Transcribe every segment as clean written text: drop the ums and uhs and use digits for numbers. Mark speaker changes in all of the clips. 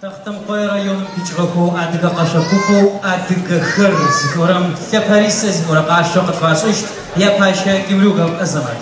Speaker 1: Тэхъутэмыкъое районым къикӏыгъэхэу адыгэ къэшъо купэу Адыгэхэр зыфиӏорэм Лъэпэрисэ зыфиӏорэ къашъо къытфашӏыщт, япащэ Гимрюгов Азэмат.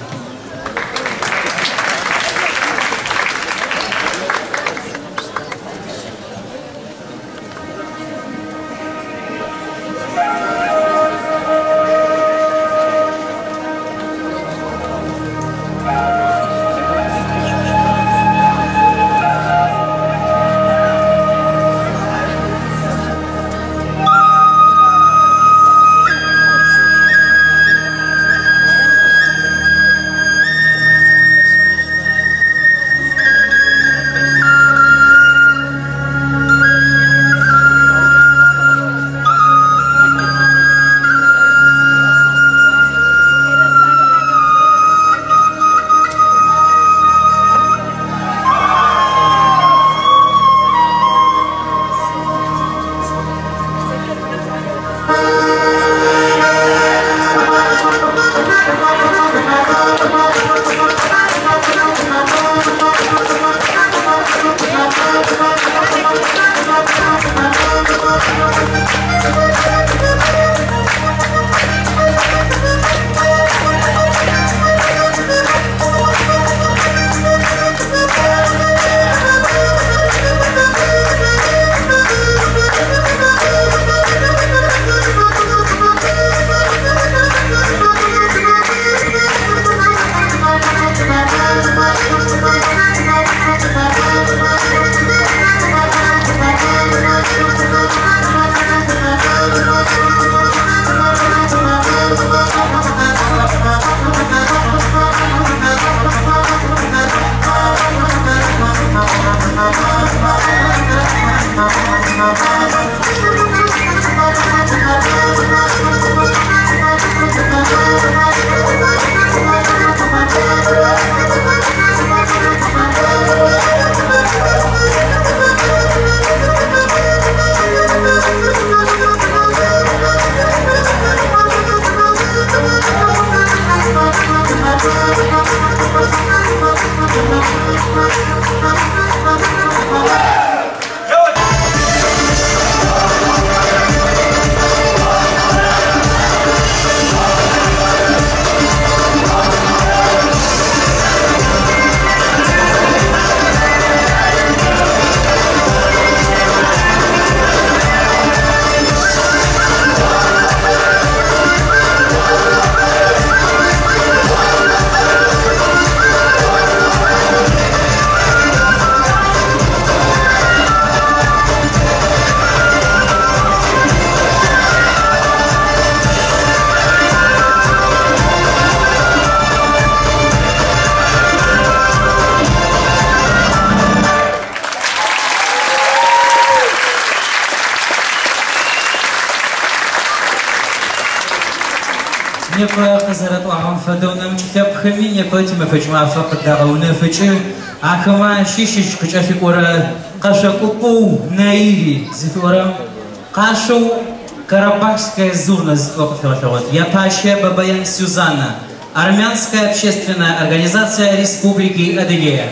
Speaker 1: Непэ къызэрэтӏуагъэм фэдэу нэмыкӏ лъэпкъхэми непэ тимэфэкӏ мафэ къыдагъэунэфыкӏы. Ахэмэ ащыщ къыкӏэлъыкӏорэ къэшъо купэу Наири зыфиӏорэм къашъоу Карабахская зурна зыфиӏо къыфигъэлъэгъот. Япащэ Бабаян Сюзанна, Армянская общественная организация Республики Адыгея.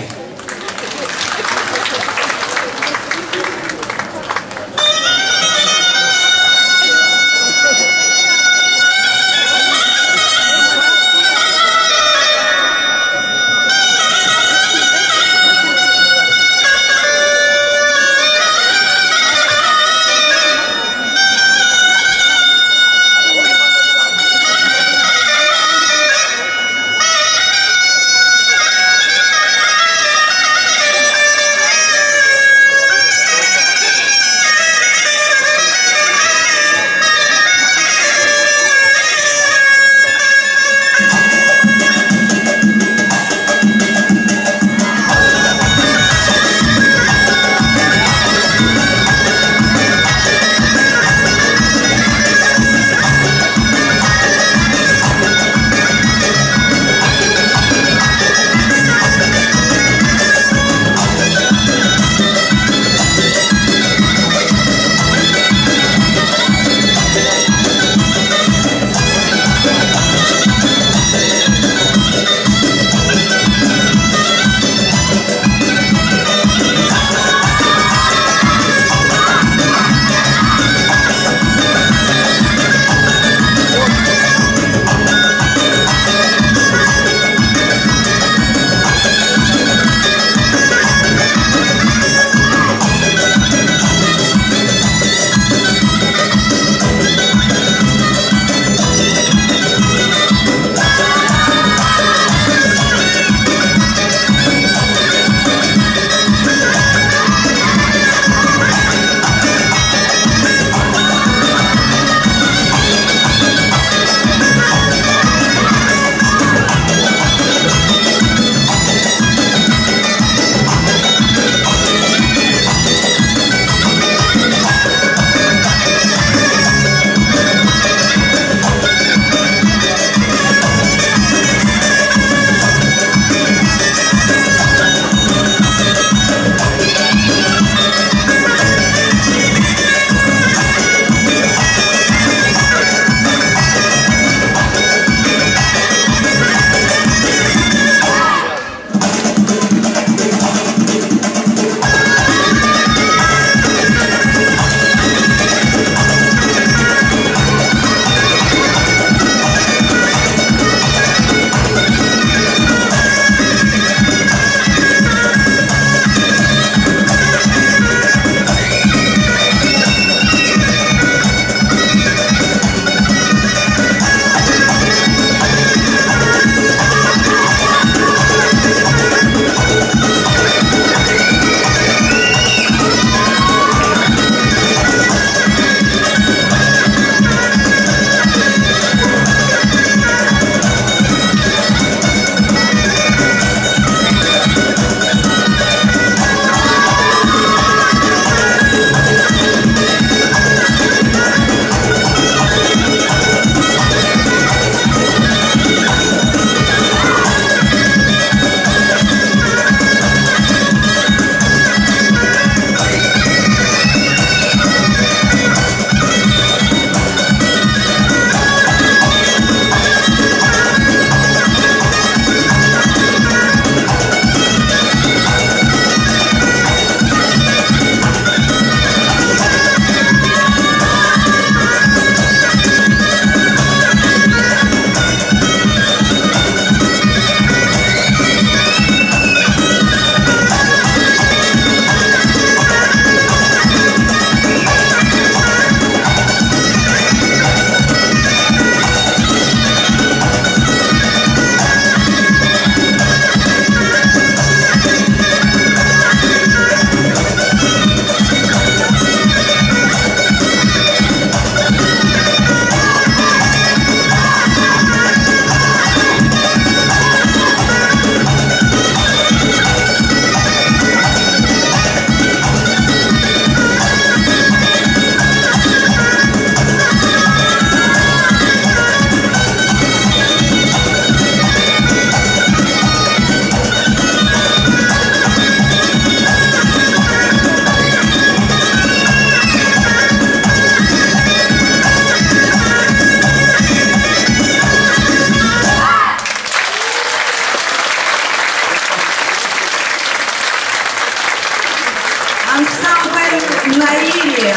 Speaker 2: Наире.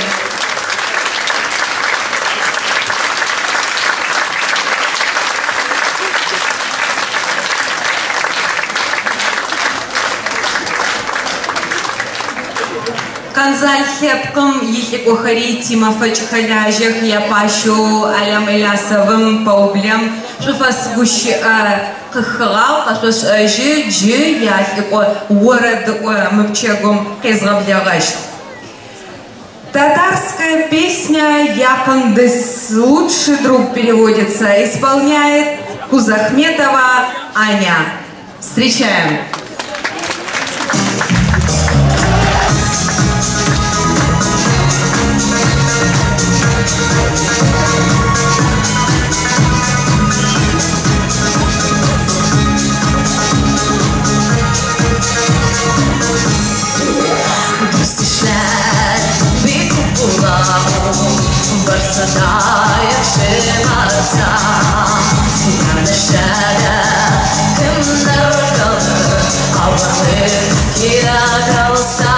Speaker 2: Къэндзал лъэпкъым илӏыкӏохэри тимэфэкӏ хэлажьэх, япащэу Алям Элясовым пэублэм шӏуфэс гущыӏэ къыхыгъагъ, къэшъошӏэжьы, джы ялӏыкӏо орэдыӏо мы пчэгум къезгъэблэгъэщт. Татарская песня «Якын дус, лучший друг» переводится, исполняет Кузахметова Аня. Встречаем!
Speaker 3: Дус-ишләр бик күп була, барсы да яхшы булса, янәшәдә кемдер калыр, авырлык килә калса.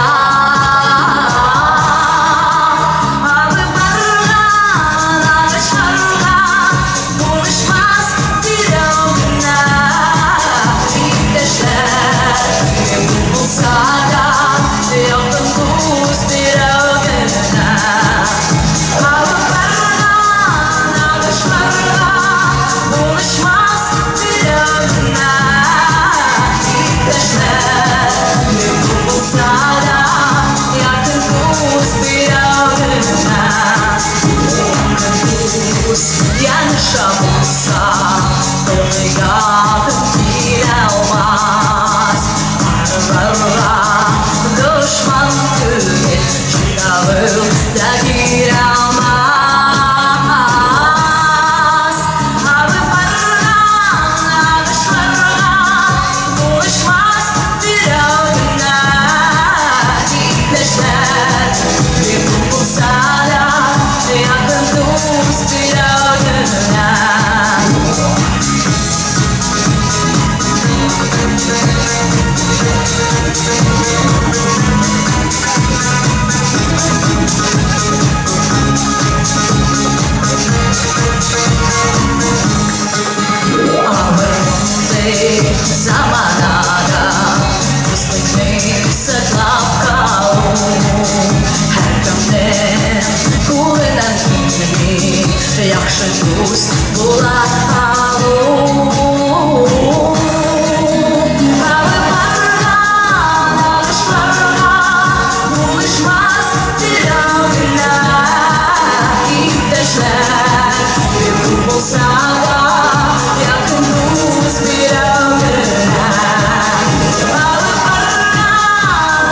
Speaker 3: Алып барган агачларга булышмас берәү генә. Иптәшләр күп булса да, якын дус берәү генә. Алып барган агачларга булышмас берәү генә. Иптәшләр күп булса да, якын дус берәү генә. Якын дус янәшә булса, туры якын килә алмас. Араларга дошман түгел, җыйнавы да кирә алмас. Алып барган агачларга булышмас берәү генә. Иптәшләр бик күп булса да, якын дус берәү генә. Авыр мондый заманада дуслыкны саклап калу һәркемнең кулыннан килми, яхшы дус була алу. Алып барган агачларга булышмас берәү генә. Иптәшләр бик күп булса да, якын дус берәү генә. Алып барган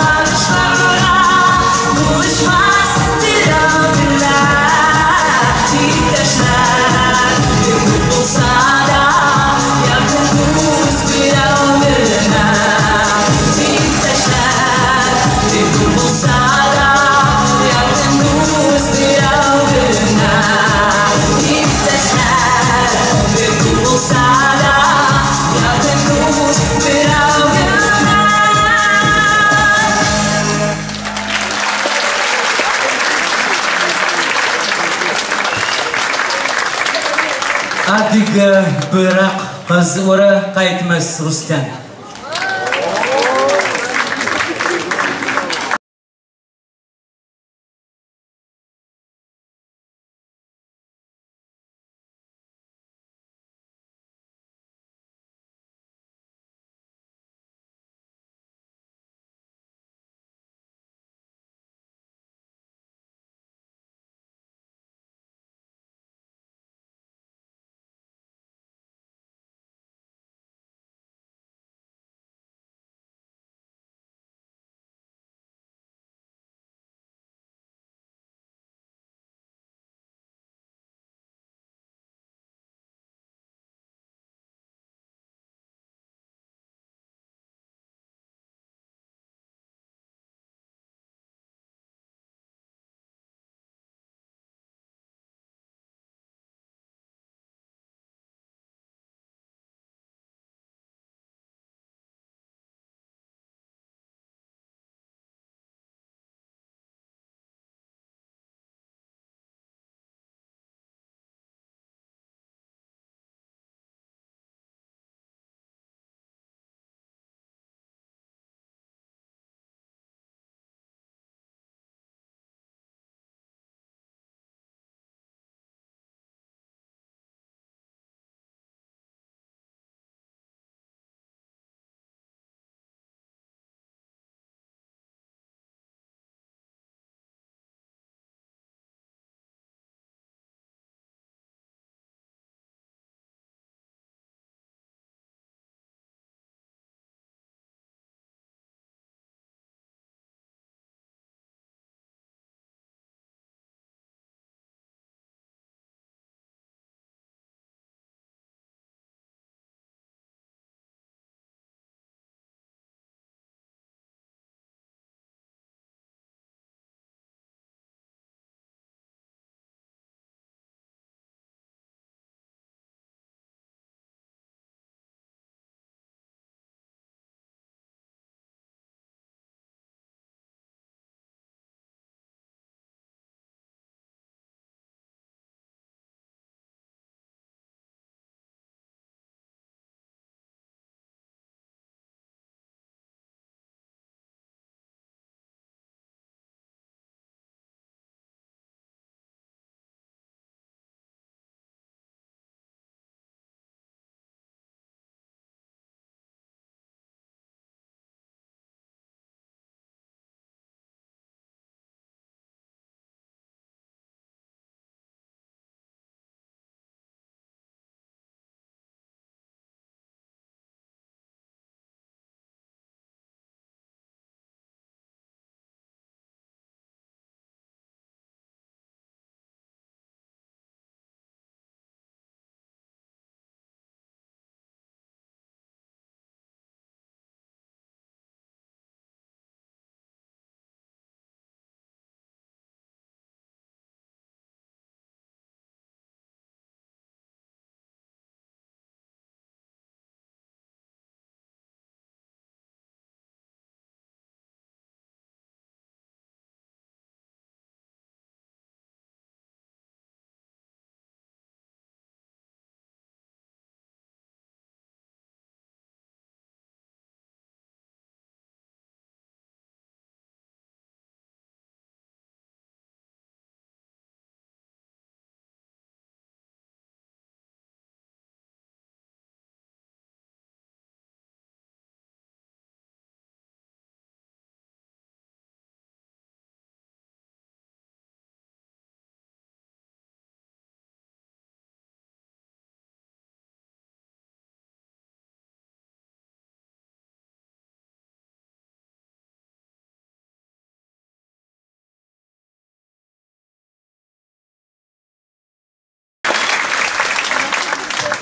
Speaker 3: агачларга булышмас берәү генә. Иптәшләр бик күп булса да, якын дус берәү генә. Иптәшләр бик күп булса да, якын дус берәү генә. Иптәшләр бик күп булса да, якын дус берәү генә.
Speaker 1: Адыгэ быракъ къэзыӏорэ Къайтмэс Руслъан.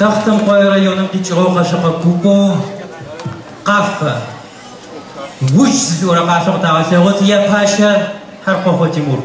Speaker 1: Тэхъутэмыкъое районым къикӏыгъэу къэшъокъо купэу Къафэ. Удж зыфиӏорэ къашъо къытагъэлъэгъут, япащэ Хьаркъохъо Тимур.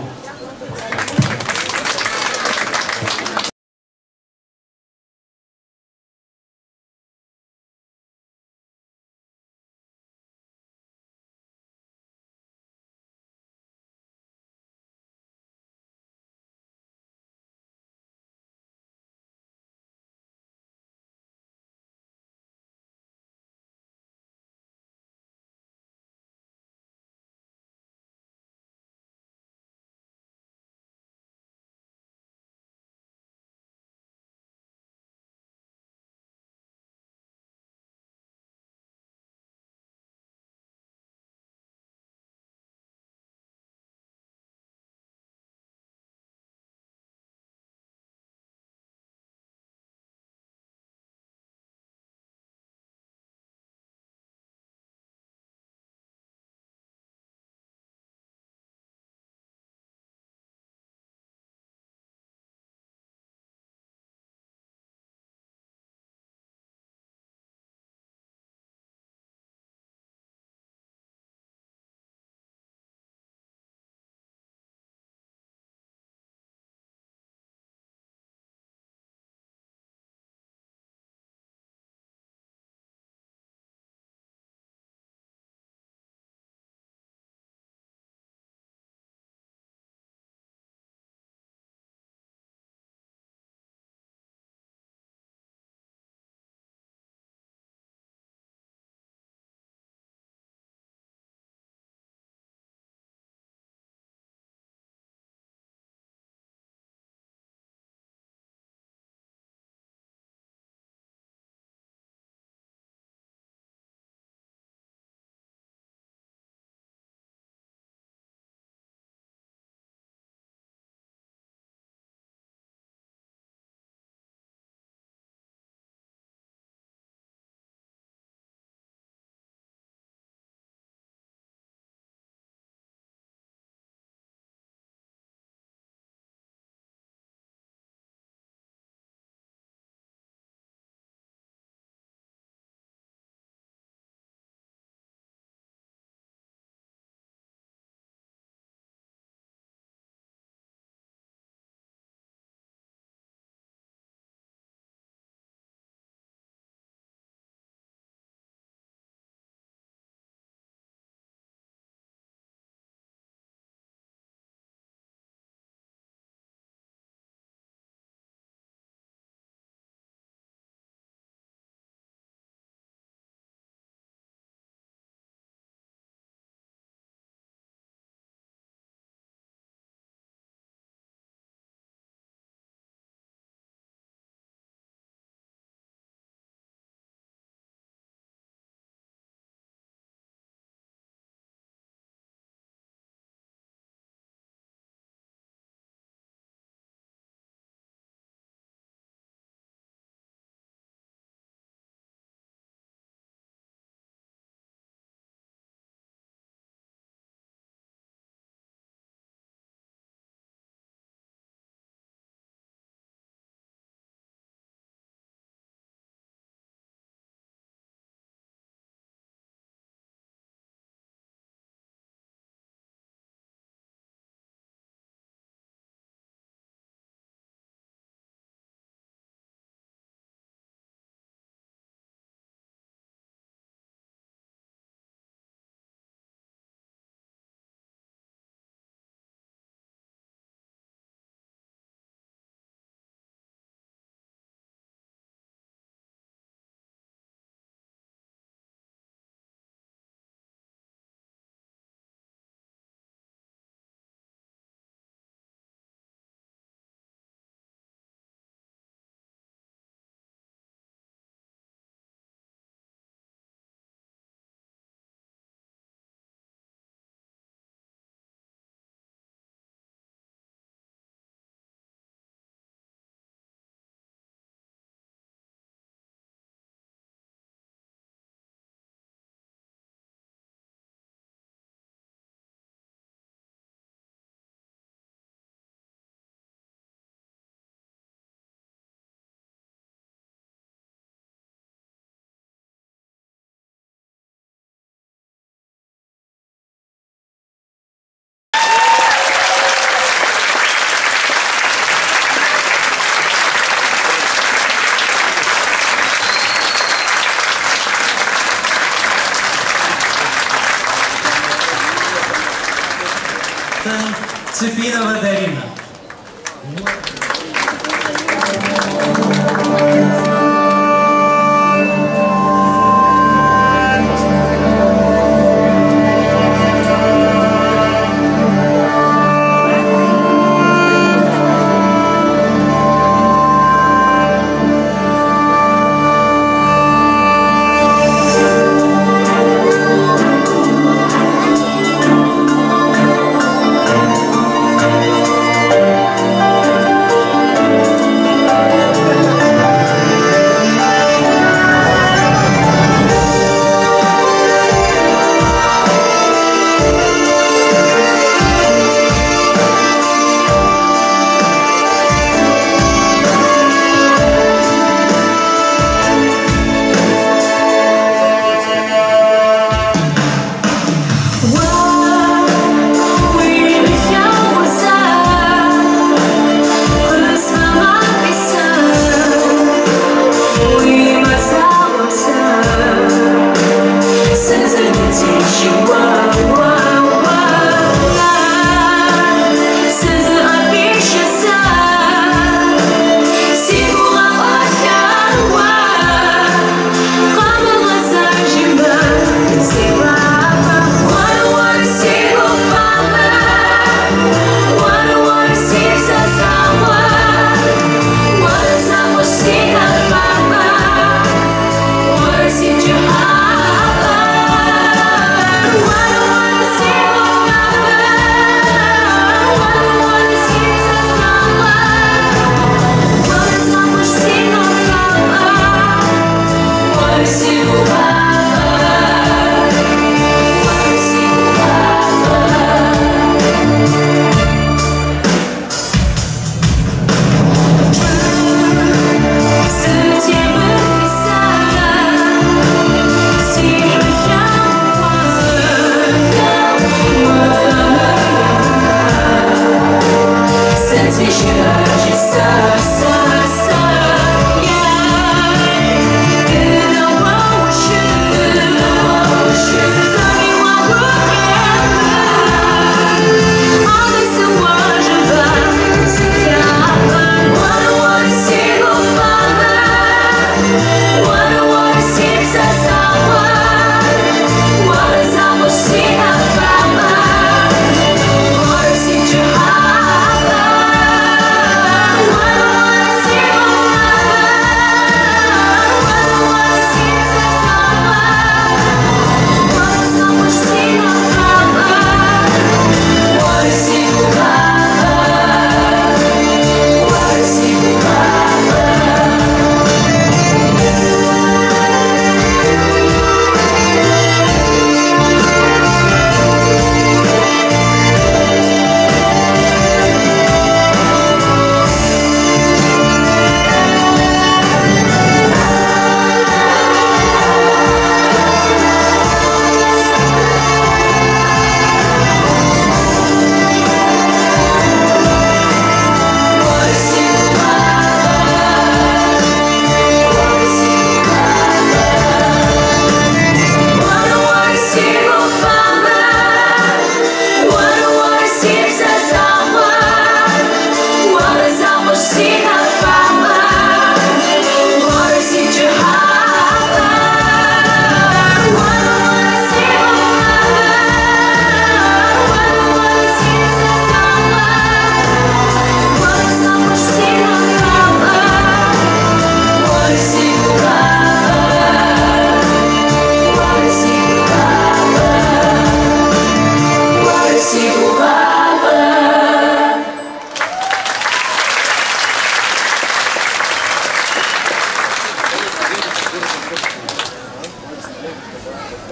Speaker 1: Цыпинова Дарина.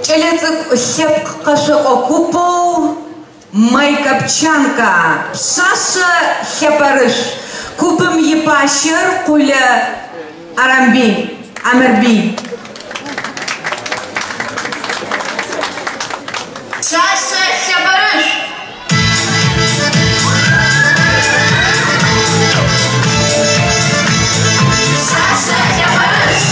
Speaker 2: Кӏэлэцӏыкӏу лъэпкъ къэшъокӏо купэу Майкопчанка, пшъашъэ лъэпэрышъу. Купым ипащэр Къулэ Арамбий, Амырбий.
Speaker 4: Пшъашъэ лъэпэрышъу. Пшъашъэ лъэпэрышъу.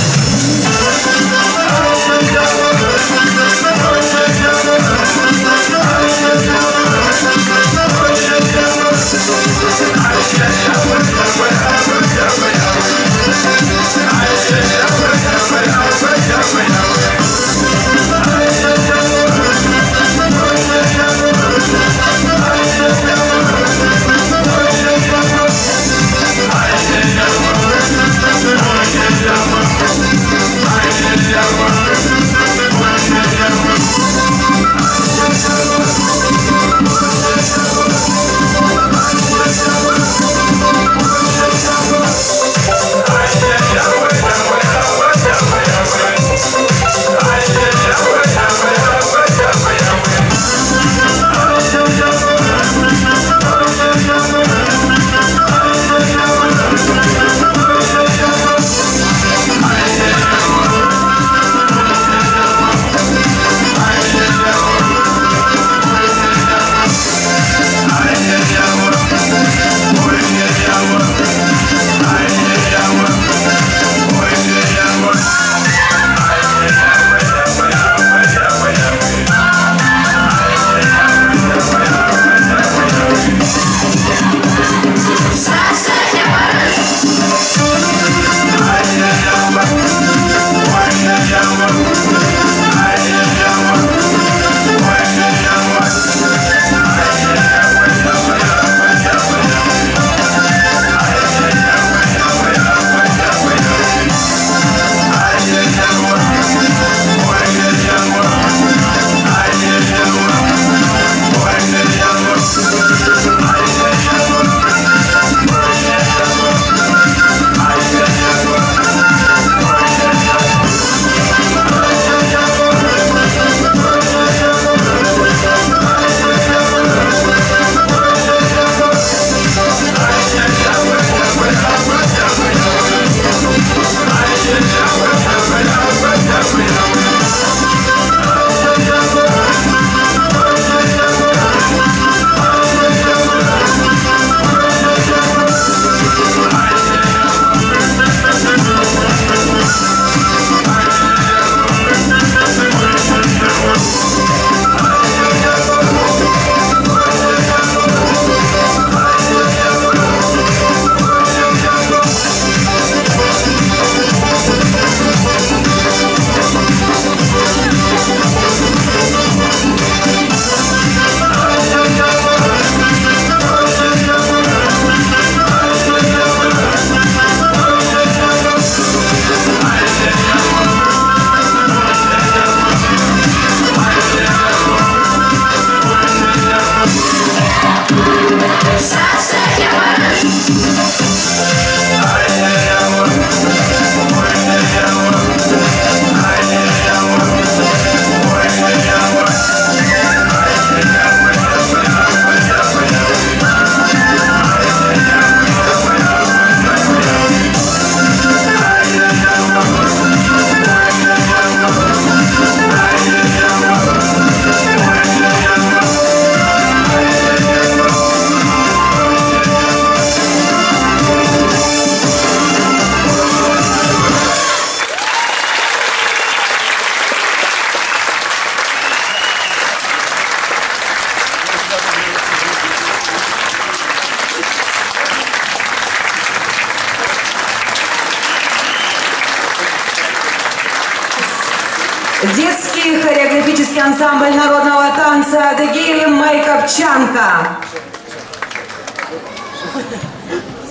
Speaker 2: Детский хореографический ансамбль народного танца Адыгеи «Майкопчанка».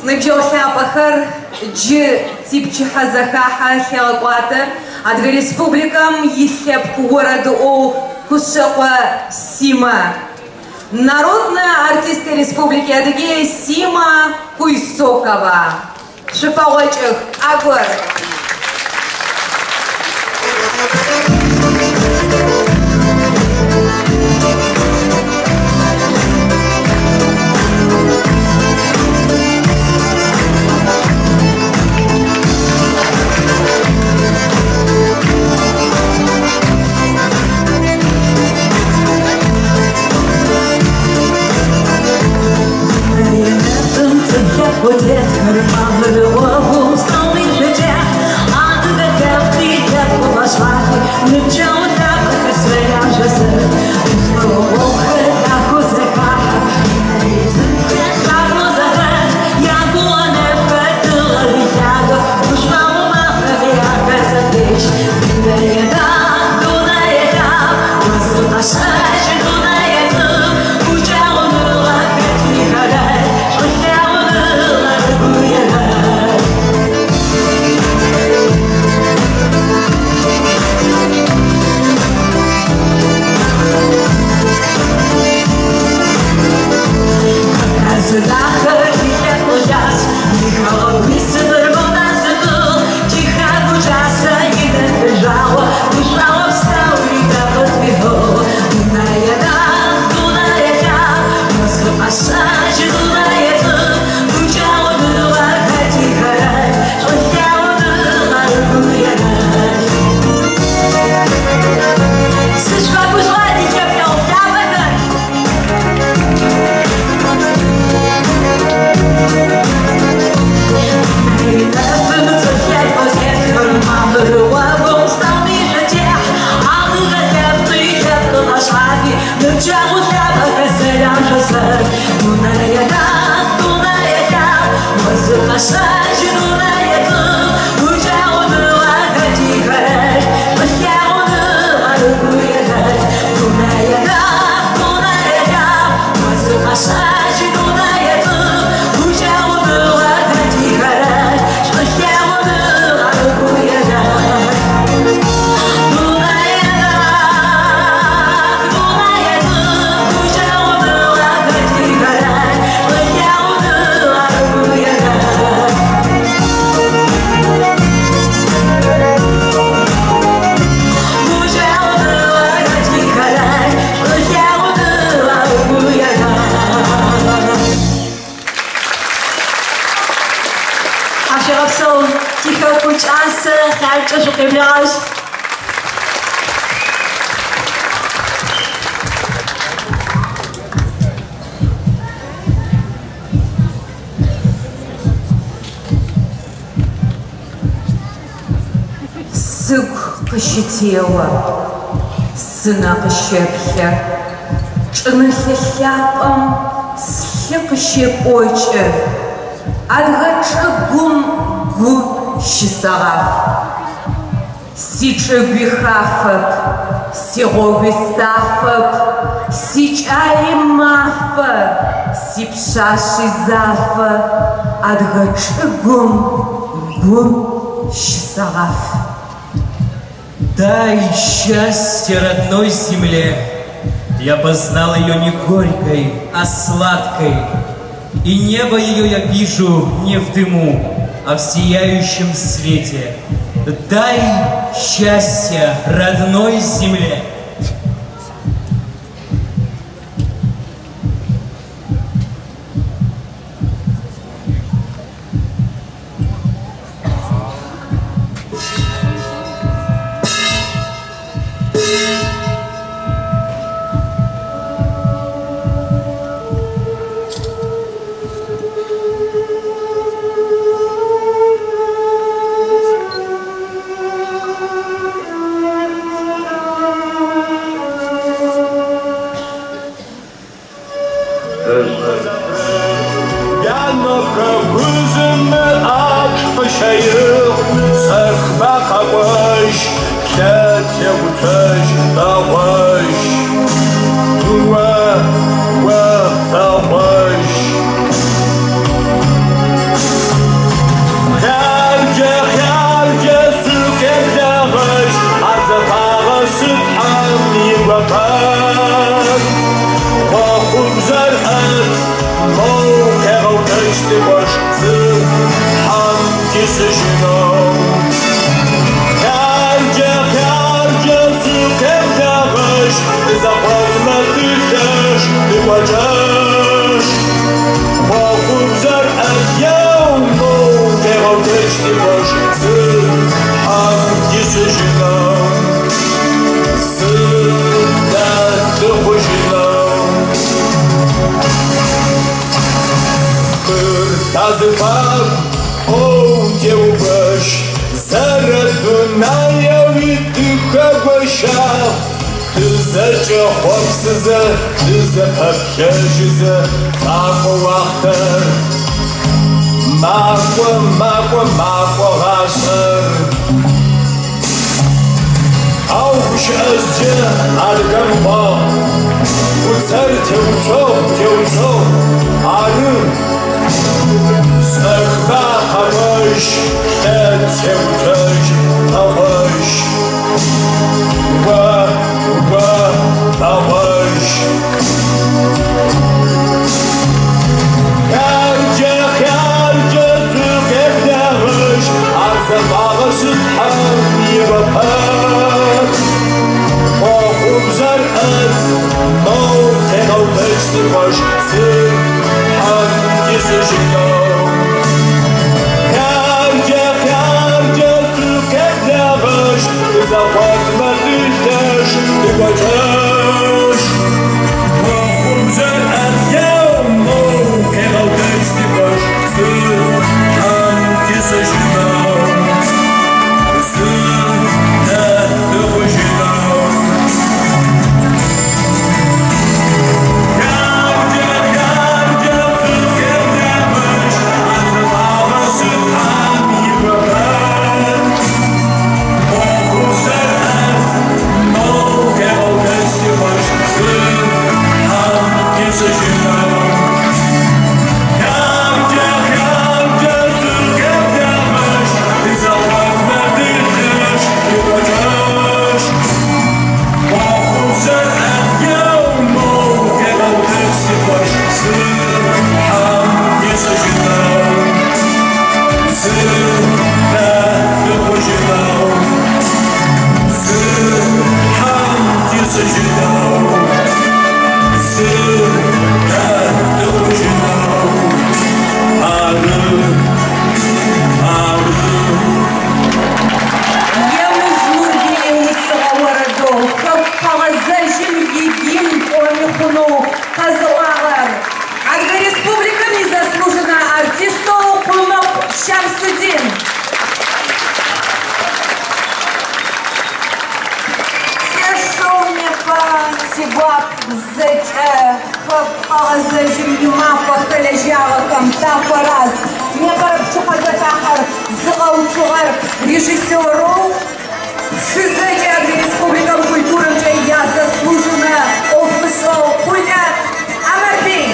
Speaker 2: Ныбджэгъу лъапӏэхэр джы типчыхьэ зэхахьэ лъегъэкӏуатэ Адыгэ Республикэм илъэпкъ орэдыӏоу Кушъэкъо Симэ. Народная артистка Республики Адыгея Сима Куйсокова. Шъупэгъокӏых, ӏэгур! Сыгу къыщытео, сынэ къыщэплъэ, чӏынэлъэ лъапӏэм слъы къыщекӏокӏы, адыгэ чӏыгум гу щысэгъаф. Сичӏыгуи хафэп, сигъогуи сафэп, сикӏали мафэ, сипшъашъи зафэ, адыгэ чӏыгум гу щысэгъаф.
Speaker 1: Дай счастье родной земле, я познал ее не горькой, а сладкой, и небо ее я вижу не в дыму, а в сияющем свете. Дай счастье родной земле.
Speaker 5: Aç kışayı, sıkma kavuş. Теуцожь, Бэгъожь. О, о, Бэгъожь. Хъяркӏэ, хъяркӏэ сыкъеблэгъэжь, ар зэфагъэсы Тхьэм и гуапэн. Хъуэхъубзэр ӏэт, моу къегъэутэкӏ си къуэш, зы Тхьэм тисыжынэу. Хъяркӏэ, хъяркӏэ сыкъеблэгъэжь, дызэкъуэтмэ дылъэщ, дыкӏуэкӏэщ. Хъуэхъубзэр ӏэт, еу, моу къегъэутэкӏ си къуэш, зы Тхьэм тисыжынэу. Зы дэ дыхъужынэу. Хыр тазыфагу тӏоу теугуэш, зэрэдунаеуи дыхэгуэшагъ. Тызэкӏэхъуэпсызэ, тызэпэплъэжьызэ, лӏакъуэ уахътэр. Макӏуэ, макӏуэ, макӏуэ гъащӏэр. Ау гущыӏэжькӏэ адыгэм ыӏуагъ: Гуцэр теуцогъу, теуцогъу, ары. Шӏэхба къэкӏожь, лъэ Теуцожь, Бэгъожь. О, о, Бэгъожь. Хъяркӏэ, хъяркӏэ сыкъеблэгъэжь, ар зэфагъэсы Тхьэм и гуапэн. Хъуэхъубзэр ӏэт, моу къегъэутэкӏ си къуэш, зы Тхьэм тисыжынэу. Хъяркӏэ, хъяркӏэ сыкъеблэгъэжь, дызэкъуэтмэ дылъэщ, дыкӏуэкӏэщ. Хъуэхъубзэр ӏэт, еу, моу къегъэутэкӏ си къуэш, зы Тхьэм тисыжынэу. Зы дэ дыхъужынэу. Хъяркӏэ, хъяркӏэ сыкъеблэгъэжь, ар зэфагъэсы Тхьэм и гуапэн. Хъуэхъубзэр ӏэт, моу къегъэутэкӏ си къуэш, зы Тхьэм тисыжынэу. Хъяркӏэ, хъяркӏэ сыкъеблэгъэжь, дызэкъуэтмэ дылъэщ, дыкӏуэкӏэщ. Хъуэхъубзэр ӏэт, еу, моу къегъэутэкӏ си къуэш, зы Тхьэм тисыжынэу. Зы дэ дыхъужынэу. Зы Тхьэм тисыжынэу. Зы дэ дыхъужынэу. Ары, ары.
Speaker 2: Емыж Нурбый ыусыгъэ орэдэу хэку къэгъэзэжьым игимн пӏоми хъунэу къэзыӏуагъэр Адыгэ Республикэм изаслуженнэ артистэу Къумыкъу Щамсудин. Лъэшэу непэ сигуап зэкӏэ хэку къэгъэзэжьым имафэ хэлэжьагъэхэм тафэраз. Непэрэ пчыхьэзэхахьэр зыгъэуцугъэр режиссерэу Пшызэкӏэ Адыгэ Республикэм культурэмкӏэ язаслуженнэ ӏофышӏэу Къулэ Амэрбый.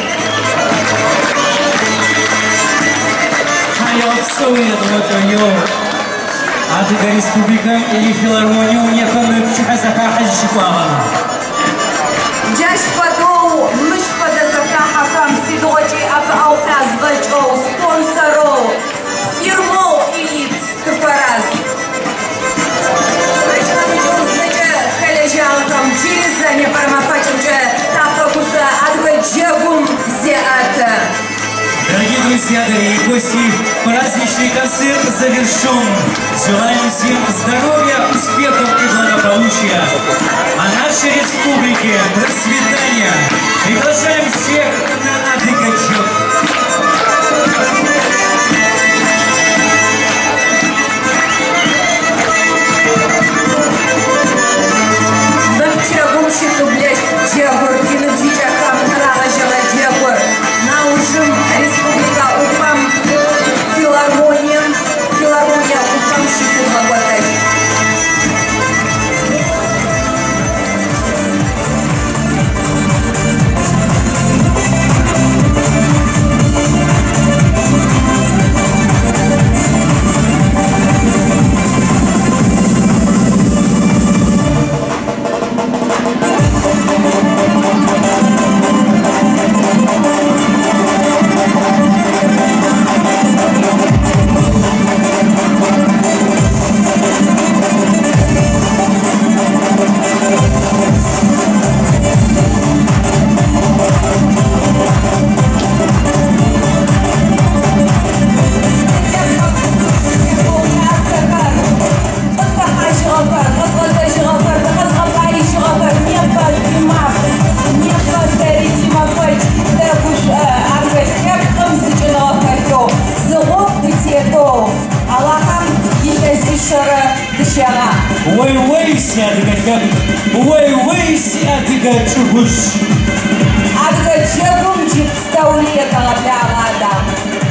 Speaker 1: Тхьаегъэпсэу едгъэкӏэеу Адыгэ Республикэм и филармониеу непэ мы пчыхьэзэхахьэ зыщыкӏуагъэм.
Speaker 2: Джащ фэдэу мыщ фэдэ зэхахьэхэм сыдигъокӏи ӏэпыӏэгъу къязгъэкӏэу спонсорэу фирмэу Элит тыфэраз. Ащ нэмыкӏэу зэкӏэ хэлэжьагъэхэм джыри зэ непэрэ мэфэкӏымкӏэ тафэгушӏо адыгэ джэгум зеӏэты.
Speaker 1: Дорогие друзья, дорогие гости, праздничный концерт завершен. Желаем всем здоровья, успехов и благополучия. А нашей республике процветания. Приглашаем всех на Адыгачок.
Speaker 2: Мы пчэгум щытыблэщт джэгур, тиныбжьыкӏэхэм рагъэжьэгъэ джэгур. Наужым республикэ ӏупэм филармонием, филармония ӏупэм щытыдгъэкӏотэщт.
Speaker 1: Уей-уей, си адыгэ лъэпкъ, уей-уей, си адыгэ чӏыгужъ.
Speaker 2: Адыгэ джэгум джы пстэури етэгъэблагъэ, Адам.